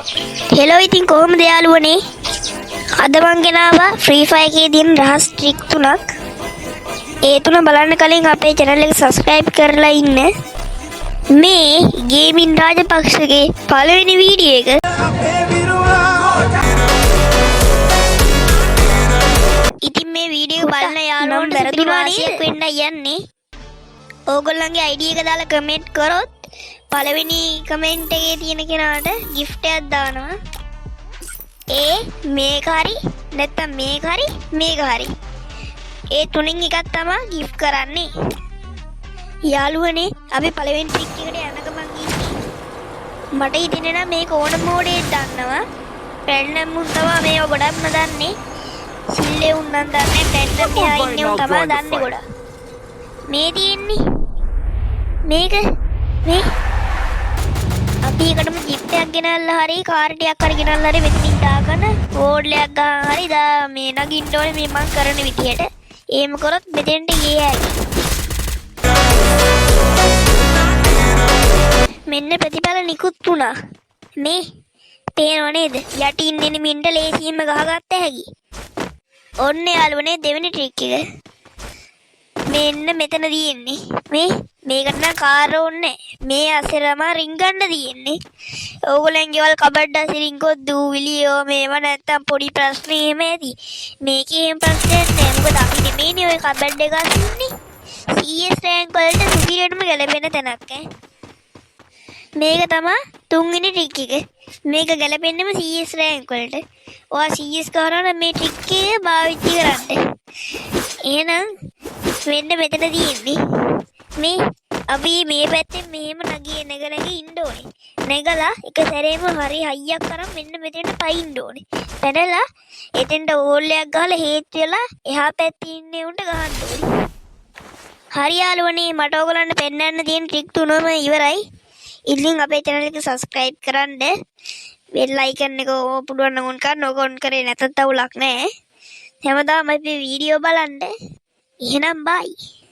Hello, ඉතින් කොහොමද යාළුවනේ? අද මං ගෙනාවා ෆ්‍රී ෆයර් එකේ තියෙන රහස් ට්‍රික් තුනක්. ඒ තුන බලන්න කලින් අපේ චැනල් එක සබ්ස්ක්‍රයිබ් කරලා ඉන්න. මේ ගේමින් රාජපක්ෂගේ පළවෙනි වීඩියෝ එක. ඉතින් මේ වීඩියෝ බලන යාළුවන්ට වැරදුනා නේද වෙන්න යන්නේ. ඕගොල්ලන්ගේ ID එක දාලා කමෙන්ට් කරොත් පළවෙනි කමෙන්ට් එකේ තියෙන කෙනාට ගිෆ්ට් එකක් දානවා. ඒ මේක හරි නැත්තම් මේක හරි මේක හරි. ඒ තුනෙන් එකක් තමා ගිෆ්ට් කරන්නේ. යාළුවනේ, අපි පළවෙනි ට්‍රික් එකට යන ගමන් ඉන්නේ. මට හිතෙන්නේ නම් මේක ඕන මෝඩයෙක් දන්නවා. පැන්නම් උන් තමා මේව ගොඩක්ම දන්නේ. සිල්ලේ උන් නම් දන්නේ, පැන්නම් එහා ඉන්නේ උන් තමා දන්නේ ගොඩක්. මේ තියෙන්නේ මේක. මේ අපි එකටම ජිප් එකක් ගෙනල්ලා හරි කාර් ටිකක් හරි ගෙනල්ලා හරි මෙතනින් දාගෙන වෝල් එකක් ගහන් හරි දා මේ නගින්න ඕනේ මේ මං කරන විදියට. එහෙම කරොත් මෙතෙන්ට ගිය හැකි. මෙන්න ප්‍රතිඵල නිකුත් වුණා. මේ පේනව නේද? යටින් එනිමින්ට ලේසියෙන්ම ගහගත්ත හැකි. ඔන්න යාළුවනේ, දෙවෙනි ට්‍රික් එක. මෙන්න මෙතන තියෙන්නේ. මේ මේකට නම් කාර් ඕනේ. මේ අස්සේ තමයි රින්ගන්න තියෙන්නේ. ඕගොල්ලන් ගෙවල් කබඩ් අස්සේ රින්ගොත් දූවිලියෝ මේව නැත්තම් පොඩි ප්‍රශ්න එහෙම ඇති. මේකේ එහෙම ප්‍රශ්නයක් නෑ. මොකද අපි නෙමෙයිනේ ඔය කබඩ් එක අස්සේ ඉන්නේ. CS rank වලට සුපිරියටම ගැලපෙන තැනක් ඈ. මේක තමා තුන්වෙනි ට්‍රික් එක. මේක ගැලපෙන්නෙම CS rank වලට. ඔයා CS ගහනවා නම් මේ ට්‍රික් එක භාවිත කරන්න. එහෙනම් මෙන්න මෙතන තියෙන්නේ. මේ අපි මේ පැත්තෙන් මෙහෙම නගිය නැග නැග ඉන්න ඕනේ. නැගලා එක සැරේම හරි හයියක් අරන් මෙන්න මෙතෙන්ට පයින්න ඕනේ. පැනලා එතෙන්ට ඕල් එකක් ගහලා හේත් වෙලා එහා පැත්තේ ඉන්න උන්ට ගහන්න ඕනේ. හරි යාළුවනේ, මට ඔයගොල්ලන්ට පෙන්වන්න තියෙන ට්‍රික් තුනම ඉවරයි. ඉතින් අපේ channel එක subscribe කරන්න. බෙල් අයිකන් එක පුළුවන් නම් ඔන් කරන්න. ඕක ඔන් කරේ නැතත් අවුලක් නෑ. හැමදාම අපේ වීඩියෝ බලන්න. එහෙනම් බයි.